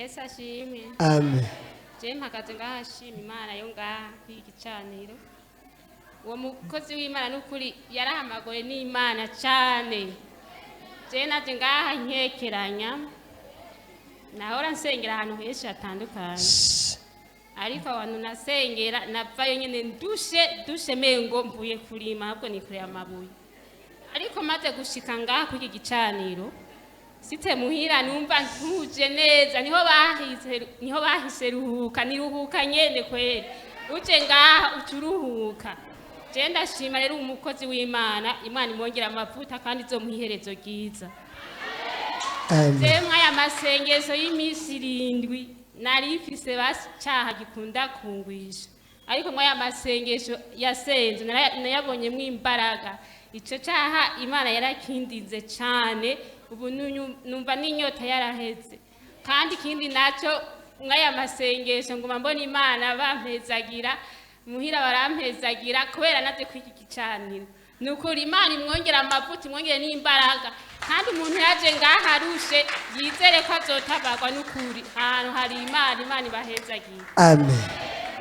Yesu ashimwe. Amen. Je mpagaze ngaha nshima Imana yo ngaha kuri iki gicaniro. Uwo mukozi w'Imana n'ukuri yarahamagoye n'Imana cane. Je naje ngaha nkekeranya, nahora nsengera ahantu henshi hatandukanye, ariko abantu nasengera navayo nyene ndushe dushe, mengo mvuye kurima, ahubwo nikoreye amabuye. Ariko maze gushika ngaha kuri iki gicaniro, site muhira numva ntuje neza. Niho bahise, niho bahise ruhuka, niruhuka nyene kweri. Uje ngaha uca uruhuka. Je ndashima rero umukozi w'Imana, Imana imwongera amavuta kandi izomuha iherezo ryiza. Amen. Je mw'aya masengesho y'iminsi 7 nari mfise basi caha gikunda kungwisha, ariko mw'aya masengesho yasenze nayabonyemwo imbaraga. Ico caha Imana yarakindinze cane. Ubu numva n'inyota yaraheze. Kandi ikindi naco, mw'aya masengesho nguma mbona Imana bampezagira muhira, barampezagira kubera naje kwiki gicaniro. Ni ukuri Imana imwongera amavuta, imwongere n'imbaraga. Kandi umuntu yaje ngaha arushe yizere ko azotabarwa. N'ukuri ahantu hari Imana, Imana ibahezagira. Amen.